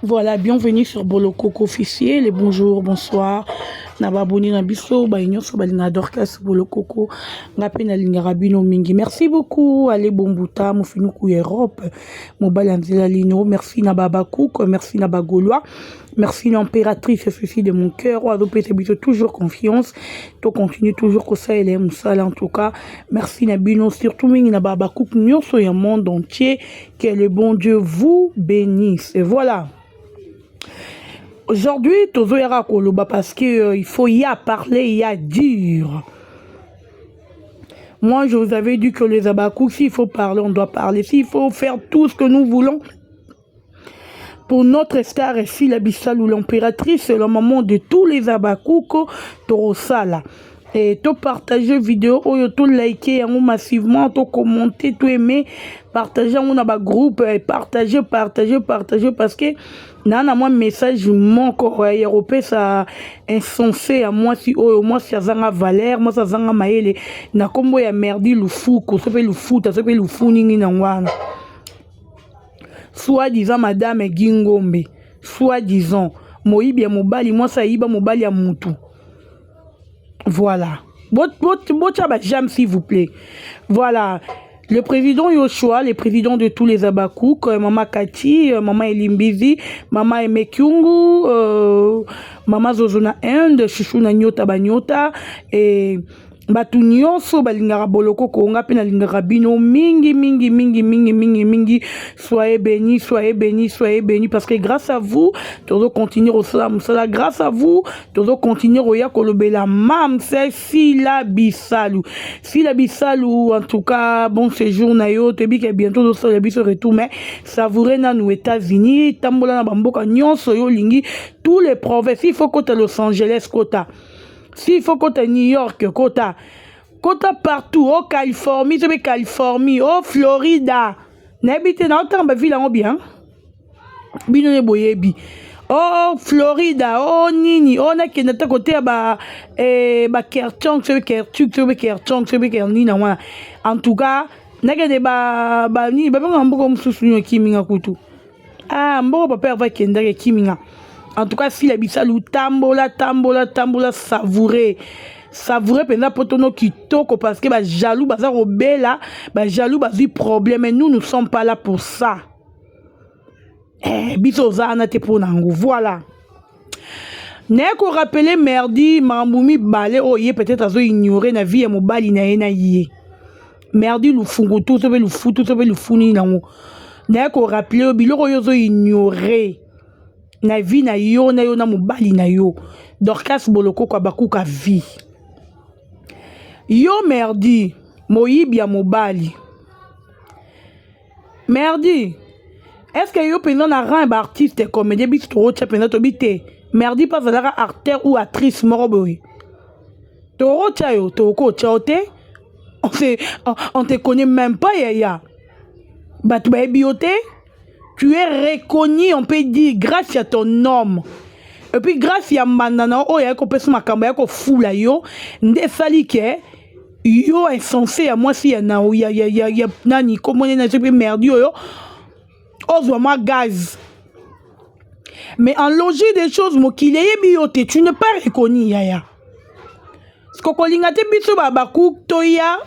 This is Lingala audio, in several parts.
Voilà, bienvenue sur Bolokoko officiel et bonjour, bonsoir. Na ba abonné na biso, ba nyonso balinga Dorcas Bolokoko, nga pe nalingaka bino mingi. Merci beaucoup Ale Bombuta, mofinuku ya Europe, mobali ya nzela lino. Merci na Baba Cook, merci na ba Gaulois. Merci l'impératrice, ceci de mon cœur. Oyo azopesa biso toujours confiance. To continue toujours kosalela ye mosala en tout cas. Merci na bino, surtout mingi na Baba Cook nyonso ya monde entier. Que le bon Dieu vous bénisse. Et voilà. Aujourd'hui, tozoyaka koloba parce que il faut y a parler, y a dire. Moi, je vous avais dit que les Abakous, s'il faut parler, on doit parler. S'il faut faire tout ce que nous voulons pour notre star Sila Bisalou, l'impératrice, la maman de tous les Abakouk, Torosala. Et to partager vidéo oyo, to liker yango massivement, to commenter, to aimer, partager yango na ba groupe, partager, partager, partager, parce que na mwa message moko ya kopesa insensé ya mwasi oyo, mwasi azanga valeur, mwasi azanga mayele, na nkombo ya Merdi Lufuku, so mpe Lufuta, so mpe Lufu nini nango wana, soi-disant madame Gingombe, soi-disant moyibi ya mobali, mwasi ayiba mobali ya mutu. Voilà, botia ba j'aime, s'il vous plaît. Voilà, le président Yoshua, le président de tous les Abakouk, Mama Kati, Mama Elimbizi, Mama Emekyungu, Mama Zozona Inde, Chuchuna Nyota Banyota, et bato nyonso balingaka Bolokoko, nga mpe nalingaka bino mingi mingi mingi mingi mingi mingi. Soyez bénis, soyez bénis, soyez bénis, parce que grâce à vous tozo continuer kosala mosala, grâce à vous tozo continuer koya kolobela mamse Sila Bisalu. Sila Bisalu, en tout cas, bon séjour na yo. Toyebi ke bientôt tozosala biso retour, mais savoure nanu États-Unis, tambola na bamboka nyonso yo olingi, tous les provinces. Il faut kota Los Angeles, kota. S'il faut kota New York, kota, kota partout, o Californie, soki Californie, o Florida, nayebi te, naotanga bavile yango bien, bino nde boyebi, o Florida, o nini, o nakende ata kote ya ba bakerchong, soki Kerchuk, soki Kerchong, soki ker nini yango wana. En tout cas, nakende banini babengaka mboka mosusu nini ekiminga kutu. Ah, mboka papa ava akendaki ekiminga. En tout cas, Sila Bisalu, tambola, tambola, tambola, savoure, savoure mpenza mpo tono kitoko, parce que bajaloux baza kobela, bajaloux bazwi problème, et nous, nous sommes pas là pour ça. Biso oza wana te mpo na yango. Voilà, naye korappeler Merdi makambo mibale oyo ye peut-être azoignore na vie ya mobali na ye. Na ye Merdi Lufungutu, so mpe Lufutu, so mpe Lufu nini nango, naye korappeler oyo biloko oyo ozoignore na vie na yo, na yo na mobali na yo Dorcas Bolokoko abakuka vie. Yo Merdi, moyibi ya mobali, Merdi, est ce que yo mpenza na rang ya baartiste comédien, biso tokotia mpenza tobi te Merdi mpe azalaka acteur ou actrice moko boye, tokotia yo, tokokotia yo te? On te connaît même pas, yaya, bato bayebi yo te. Tu es reconnu, on peut dire, grâce à ton homme et puis grâce ya mbanda na oyo ayaki kopesa makambo, ayaki kofula yo, nde esali ke yo insensé ya mwasi ya, na, ya, ya, ya, ya nani komone na mpe Merdi oyo ozwa mwa gaz. Mais en logique des choses, mokili eyebi yo te, tu n'es pas reconnu, yaya. Kokolinga te biso babaku toya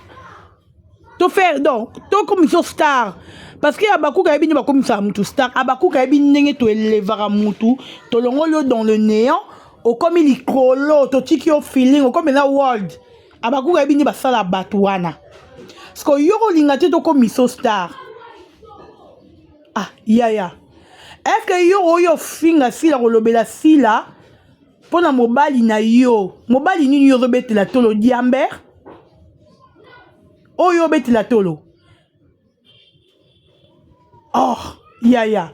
tofaire donc tokomisa star, parce que Abakuka ayebi nde bakomisaka mutu star. Abakuka ayebi ndenge toelevaka mutu, tolongoli yo dans le néant, okomi likolo, totiki yo feeling, okomi na world. Abakuka ayebi nde basala bato wana. Parce que yo kolinga te tokomisa star. Ah yaya, est ce que yo oyo ofinga Sila, kolobela Sila mpo na mobali na yo, mobali nini yo ozobetela tolo diamber oyo obetela tolo? Oh yaya,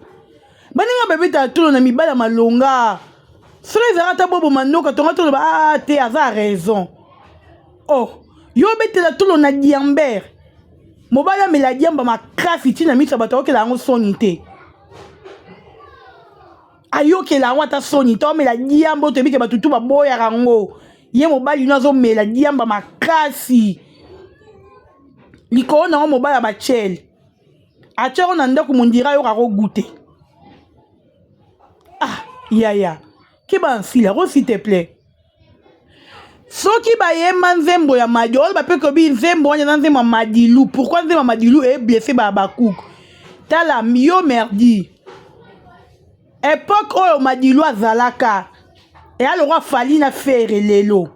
baninga babetela tolo na mibali ya malonga, soki ezalaka ata boboma ndoka tonga toloba: "Ah te, aza raison." Oh, yo obetela tolo na diamber, mobali amela diamba makasi ntina miso ya bato, ayokela yango soni te, ayokela yango ata soni te. Omela diamba oyo toyebi ke bato tu baboyaka yango, ye mobali no azomela diamba makasi likolo nango. Mobali ya bachele atiako na ndako, mondira ayokaka goût te. Ah yaya keba na sila ko s'il te plaît. Soki bayemba nzembo ya madi oyo bape kobi nzembo wana eza nzembo ya madilu pourquoi nzembo ya madilu e blesse ba Habacuc tala yo merdi epoque oyo madilu azalaka eya lokwa Fally na Ferre lelo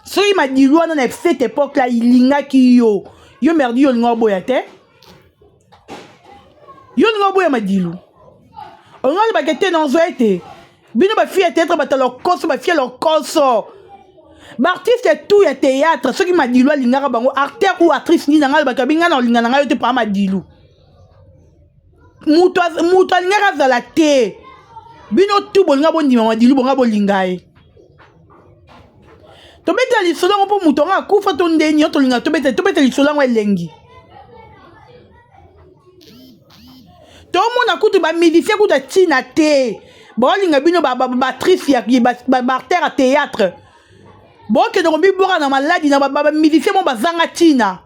soki madilu wana na cette époque là ilingaki yo yo merdi yo olinga oboya te yo olinga oboya madilu olinga olobaka te na ozwa ete bino bafille ya théâtre bato ya lokoso bafille ya lokoso baartiste tout ya théâtre soki madilu alingaka bango acteur ou actrice nini nanga alobaka bi ngai na olinga na ngai yo te paa madilu moto alingaka azala te bino tu bolinga bondima madilu bonga bolinga ye tobeta lisolo yango mpo moto yango akufa to ndeni yo tolinga tobeta tobeta lisolo yango elengi tomona kutu bamusicien kutu atina te baolinga bino batrice ya baartere ya théâtre bokende komibwaka na maladi na bamusicien mo bazanga ntina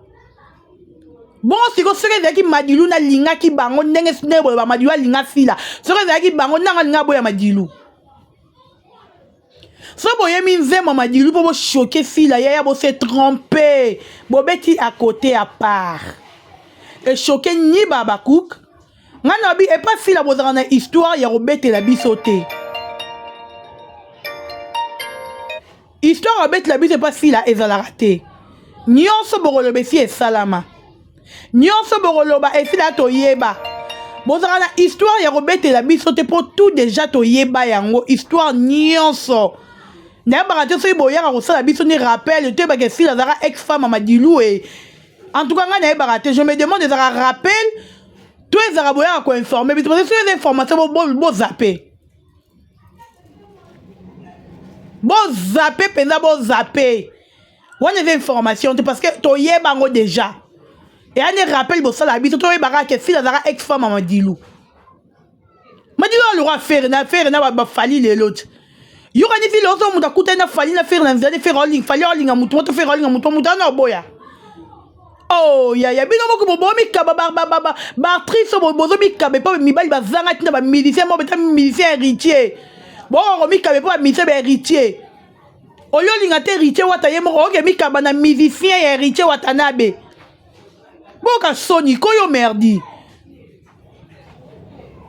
bongo sikoyo soki ezalaki madilu nalingaki bango ndenge ndenge boye bamadilu alinga sila soki ezalaki bango ndanga alinga boya madilu soki boyemi nzembo madilu mpo bochoke sila yaya bose trompe bobeti à côté à part echoke ni babacook ngai na bi epa sila bozalaka na histoire ya kobetela biso te histoire ya kobetela biso epa sila ezalaka te nyonso bokoloba esi esalama nyonso bokoloba esila toyeba bozalaka na histoire ya kobetela biso te mpo tout déjà toyeba yango histoire nyonso nayebaka te soki boyaka kosala biso ni rappel toyebaka esila azalaka ex femme ya madilu e en tout cas ngai nayebaka te je me demande ezalaka rappel to ezalaka boyaka koinforme biso parce que soki eza information bozape bozape mpenza bozape wana eza information te parce que toyeba yango déjà eya nde rappel bosala biso toyebaka ke sila azalaka ex femme ya madilu madilu alokwa fere na fere na bafali lelo te yokani ti lelo so moto akutani na fali na fere na nzela te fere olinga fali olinga motu moto fere olinga motu motu ana oboya oh yaya bino moko bobomikaba baactrice bozomikaba epa mibali bazanga ntina bamilicien moko beta milicien héritier bokoka komikaba epa bamilicien ba héritier oyo olinga te héritier wata ye moko oke mikaba na musicien ya héritier watanabe boka soni koyo merdi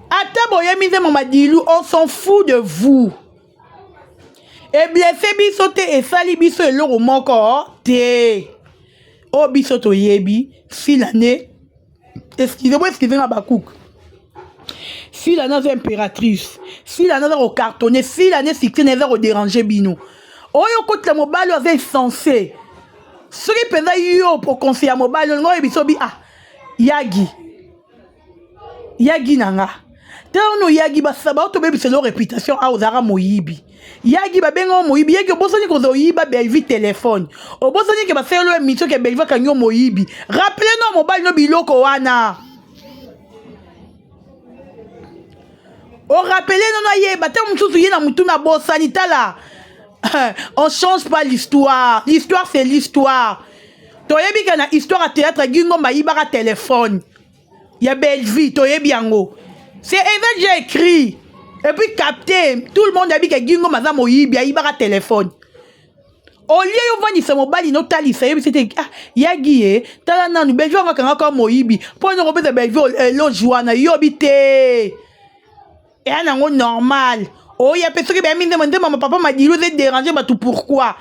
ata boyemi nzembo madilu on s'en fout de vous eblesse biso te esali biso eloko moko te oyo biso toyebi sila nde excuse bo excuse nga bakuku sila naza impératrice sila naza kocartonne sila nde succès na eza koderange bino oyo okotela mobali oyo aza insensé soki mpenza yo okonseya mobali olingo oyebisa obi ah yagi yagi na nga ntango oyagi basaba otobebisela yo réputation awa ozalaka moyibi yagi babenga yo moyibi yagi obosani kozala oyiba belvi telefone obosani ke basaleli yo émission ke belvi akangi yo moyibi rappele no mobali no biloko wana orapele nono ayeba ntango mosusu ye na motuna abosani tala on change pas l'histoire l'histoire c'est l'histoire toyebi ke na histoire ya théâtre gingomba ayibaka telefone ya bellevue toyebi yango c'est eza déjà écrit et puis capté tout le monde ayebi ke gingomba aza moyibi ayibaka telefone olie yo ovandisa mobali notalisa yebisa ete ah, yagi ye tala nanu bellevue yango akangaka moyibi mpo nini okopesa bellevue eloge wana yobi te eya nango normal oya mpe soki bayambi nzembo nzembo ya papa madilu eza dérange bato pourquoi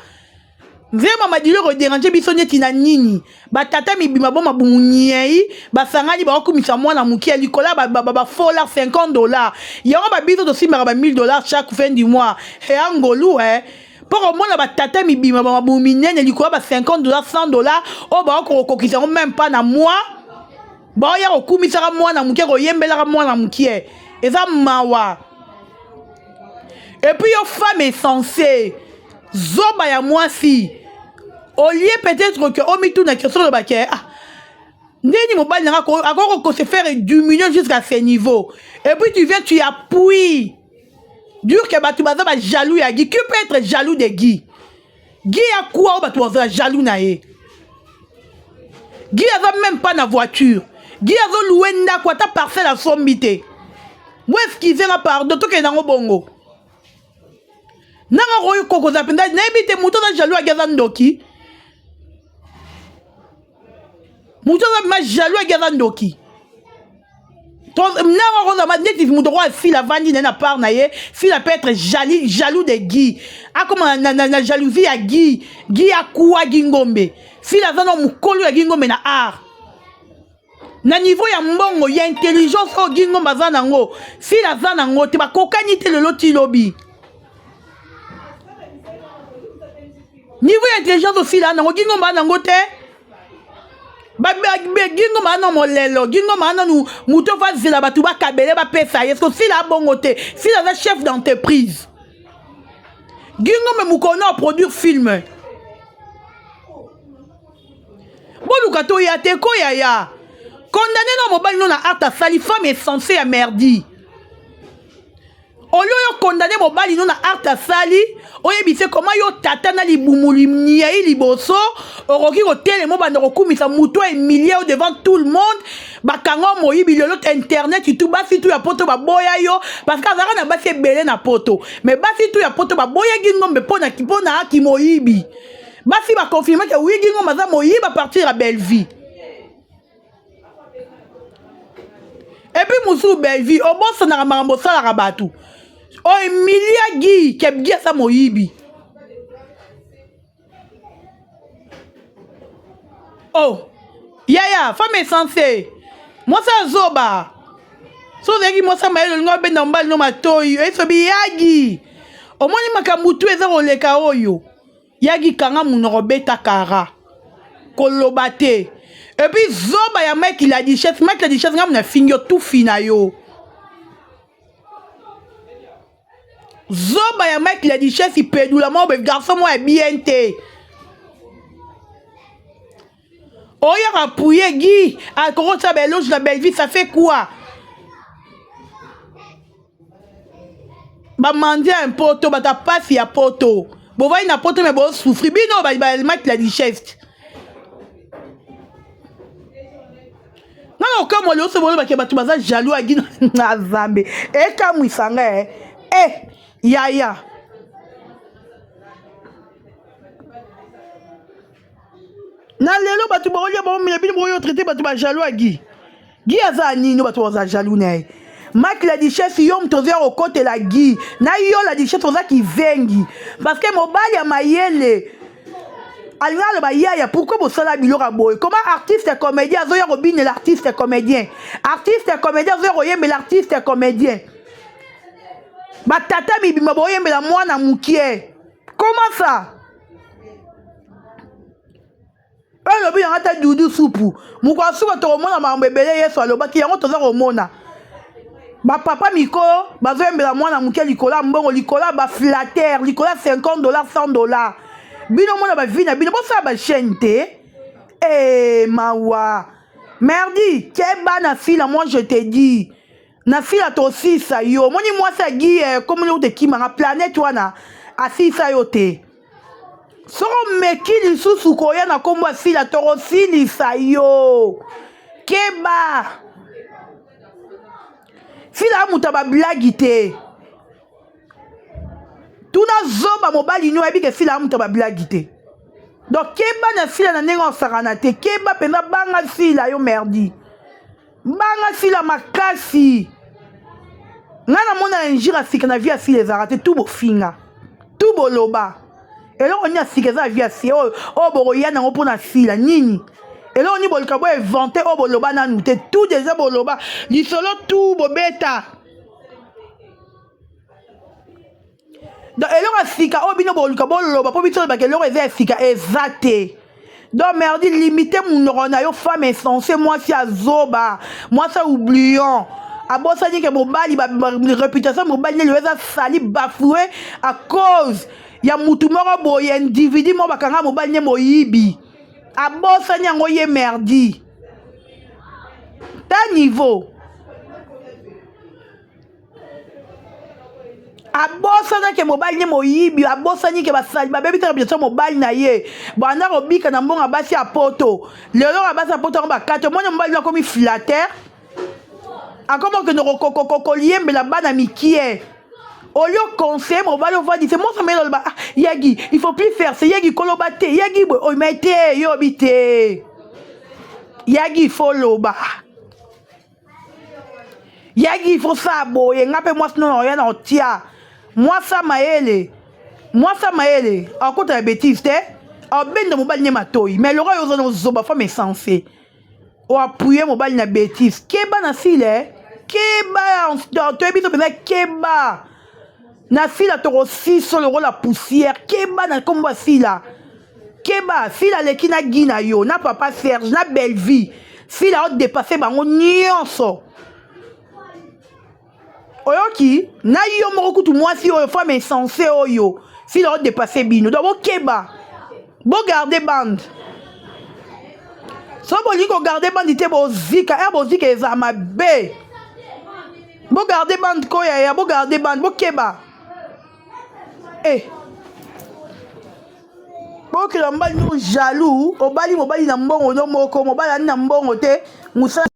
nzembo ya madilu ekoderange biso neti na nini batata mibima bo mabumu nyei basangani bakokumisa mwana moke ya likolo ya bafolar 50 dollars yango babiso tosimbaka ba 1000 dollars chaque fin du mois eya ngolu e mpo komona batata mibima ba mabumu minene likolo ya ba 50 dollars 100 dollars oyo bakokokokisa yango meme pas na mois baoya kokumisaka mwana moke koyembelaka mwana moke eza mawa epuis yo femme insensé zoba ya mwasi olie peut-être ke omituna question oloba ke ah ndeni mobali nanga akoki ko se faire diminuer jusqu'à ce niveau et puis tu viens tu appuies dire que bato baza ba jaloux ya Guy qui peut être jaloux de Guy Guy ya quoi oyo bato baza jaloux na ye Guy aza même pas na voiture Guy azolouer ndako ata parcelle asombi te. Bo excuse nga pardon, tokende nango bongo. Nanga koyi kokoza mpenza nayebi te moto aza jaloux agi aza ndoki. Moto aza ma jaloux agi aza ndoki. Nanga akozala neti moto okoa fila avandi na ye na part na ye fila peut être jali, jaloux de Guy akoma na, na, na jalousie ya Guy Guy akuwa Guy Ngombe fila aza na mokolo ya Guy Ngombe na art na niveau ya mbongo ya intelligence oyo Guy Ngombe aza nango fila aza nango te bakokani te lelo ti lobi niveau ya intelligence oyo fila nango Guy Ngombe aza nango te Guy Ngombe aza na molelo Guy Ngombe aza nanu moto oyo azela bato bakabele bapesa ye soki fila abongo te fila aza chef d'entreprise Guy Ngombe mokolo na produire film boluka toya te ko yaya condamne na mobali no na art asali femme essence ya merdi olio yo condamne mobali no na art asali oyebise koma yo tata na libumu niei liboso okoki kotelema obanda kokumisa moto emilie yo devant tout le monde bakanga moyibi lelo internet tu basi tu ya poto baboya yo parce que azalaka na basi ebele na poto mais basi tu ya poto baboyaki ngombe mpo na kimoyibi basi ba confirme que oui Guy Ngombe aza moyibi à partir ya Bellevue et puis mosusu Bellevue obosanaka makambo osalaka bato oemilia Guy ke Guy aza moyibi oh yaya femme essence mwasi azoba so ozalaki mwasi ya mayele olingi obenda mobali no matoi oyesobi yagi omoni makambo tu eza koleka oyo yagi kanga monoko beta kara koloba te epuis zoba ya mike la duchesse mike la duchesse ngai nafingi yo tufi na yo zoba ya mike la duchesse ipedula moko boye garçon moko ya bien te oyaka appuye Guy akokotisa ba éloge na Bellevue ça fait quoi bamandi ya poto bato ya pasi ya poto bovandi na poto me bosouffri bino bamaki la duchesse nga na okamwa lioso bolobake bato baza jaloux ya Guy na zambe ekamwisa nga e eh, yaya na lelo bato baolia baomela bino bokoyo traite bato ba jaloux ya Guy Guy aza nini bato baza jaloux na ye Mike la duchesse yo moto ozoya kokotela Guy na yo la duchesse oza kizengi parce que mobali ya mayele alingi aloba yaya pourquoi bosala biloko ya boye comment artiste comédien azoya kobinela artiste comédien artiste comédien azoya koyembela artiste comédien batata mibimba boyembela mwana mokie comment ça oyo elobi yango ata dudu supu mokolo ya suka tokomona makambo ebele yesu alobaki yango toza komona bapapa mikolo bazoyembela mwana moke likolo ya mbongo likolo ya baflatere likolo ya 50 dollar 100 dollar bino mona bavi na bino bosala bachaîne te e mawa merdi keba na fila moi je te dis na fila tosisa yo omoni mwasi ya gi eh, komoni kuta ekimanga planète wana asisa yo te soki omeki lisusu koya na nkombo ya sila tokosilisa yo keba sila moto ya bablagi te tuna zoba mobali nio ayebi ke sila moto ya bablagi te donc keba na sila na ndenge osakana te keba mpenza banga sila yo merdi Banga sila makasi. Nga na mona injure ya sika na vie ya sila ezalaka te tout bofinga. Tout boloba. Eloko nini ya sika eza na vie ya sila oyo oyo bokoya nango mpo na sila nini? Eloko nini boluka bo inventer oyo boloba nanu te tout deja boloba lisolo tout bobeta. Donc eloko ya sika oyo bino boluka boloba mpo biso olobaka eloko eza ya sika eza te. Donc merdi limite munoko na yo femme insensée mwasi ya zoba mwasi ya oublion abosani ke mobali ba, ba réputation mobali nde lelo eza sali bafoue à cause ya mutu moko boye individu moko bakanga mobali nde moyibi abosani yango ye merdi ta niveau abosana ke mobali nde moyibi abosani ke basali babebisaka biso mobali na ye banda kobika na mbongo ya basi ya poto lelo ya basi ya poto yango bakati omoni mobali akomi flatter. Akoma okende koliembela bana mikie au lieu conseiller mobali ovandise mwasi mayele oloba, ah, yagi, il faut plus faire c'est yagi koloba te, yagi boye oyo mai te, yobi te, yagi il faut loba, yagi il faut sala boye. Nga mpe mwasi nono oya na otia mwasi mayele, mwasi mayele akota ya bétise te, abenda mobali ne matoi. Mais loka yo oza na ozoba, femme insensé, oappuyer mobali na bétise. Keba na sile, keba, toyebi so mpenza, keba na Sila, tokosiso lokola poussière. Keba na nkombo ya Sila, keba. Sila aleki na gi na yo na papa Serge na Bellevie. Sila odépasser bango nyonso. Oyoki na yo moko kutu mwasi oyo, femme insensé oyo, Sila odépasser bino. Donc bokeba, bogarder bande. So bolingi kogarder bande te, bozika ere, bozika eza mabe. Bogarder bande koyaya, bogarder bande, bokeba. E bokela mobali no jaloux. Obali mobali na mbongo no moko, mobali ani na mbongo te, mosala.